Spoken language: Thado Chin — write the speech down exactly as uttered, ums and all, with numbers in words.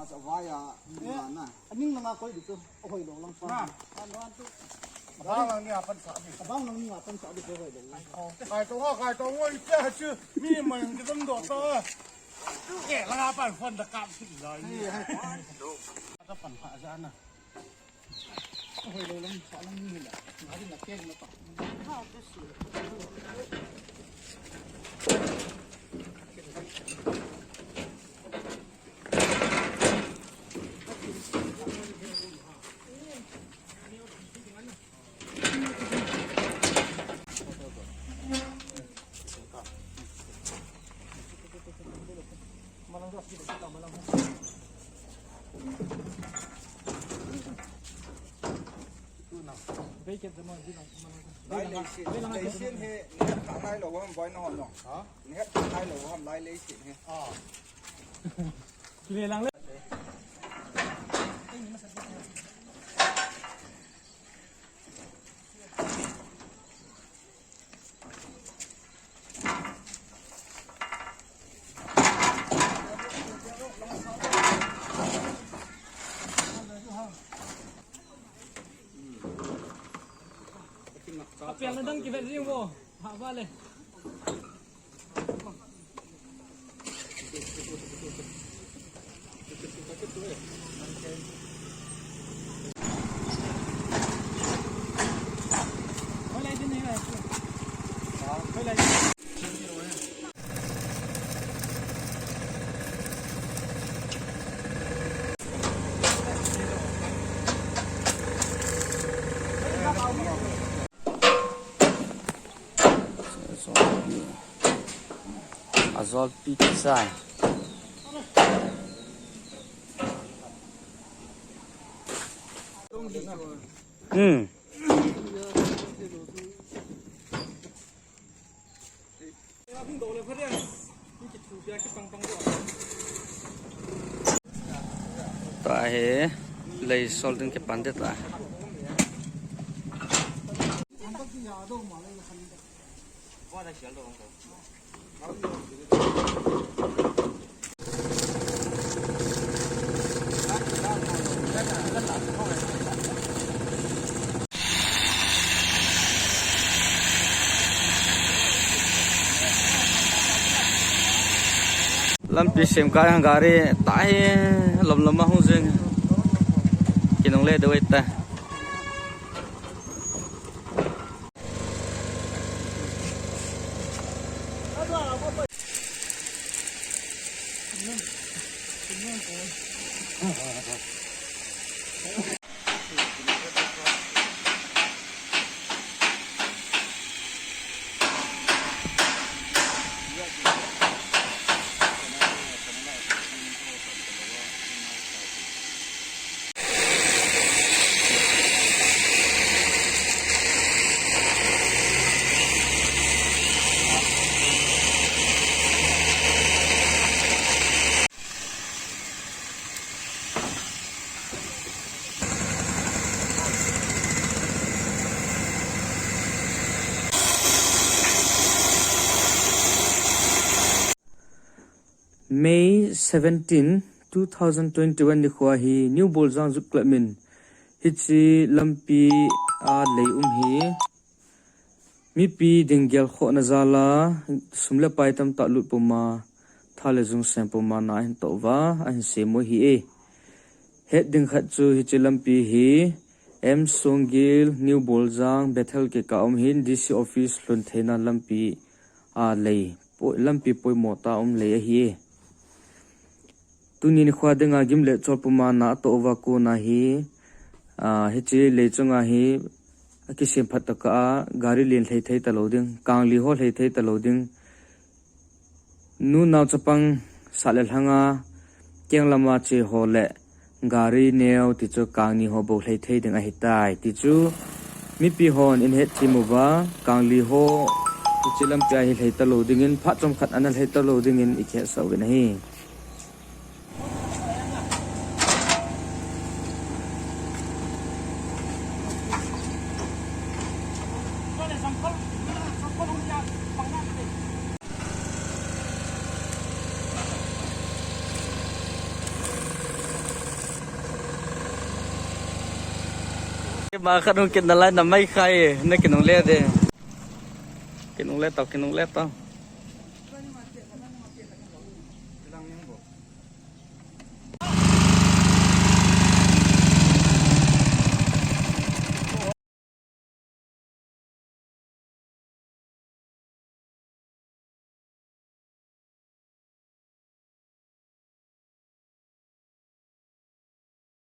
Avai a, eh, na. Aning langa koi di chu, ahoilou lang pa. Na. Abang lang ni apan sa di. Abang lang ni apan sa di, ahoilou lang. Kai tong a, kai tong a, ite ha chu, mi mai ang kitam do ta. Ke langa pan phone da kap si lai ni. Ka pan pha ja na. Lai leiset, leiset hi, nihat khat nai lou ham boina ho no. Ha? Nihat khat nai lou ham lai leiset hi. Ah. Kile lang le. Apiang na dang kivet jing vo. Ha, vale. Azol pi kisai. Hmm. Tua hi lei sol ding kipan ding ta. Lampi sem kai hang gari tahi lom lom a hung jing. Kinung le doi ta. May seventeen, two thousand twenty-one nikho hi New Boljang Youth Club in hiche lampi a lei um hi mipi ding gelkhohna jal a sum le pai tamtah lut puma, tha le jung sem puma na ahin toh uva, ahin sem u ahi e. Het ding khat chu hiche lampi hi M Songgel, New Boljang, Bethel kikah a um hin D C office lhun theina lampi a lei, poi-, lampi poimo tah a um lei ahi e. Tuni nikho dinga gim le chol puma na atoh uva kona hi, ah, hiche lei chunga hi akisem phat tokah a gari len lhai thei talou ding, kangli ho lhai thei talou ding. Nu nao chapang sah le lhanga keng lama che ho le gari neo ti chu kangni ho bou lhai thei ding ahitai ti chu mipi hon in het thim uva, kangli ho hiche lampi a hi lhai talou dingin, phat chomkhat ana lhai talou dingin i kihetsah uvin ahi. Ba khat hung kit nalai na mai khai, na kinungle de. Kinungle tao, kinungle tao.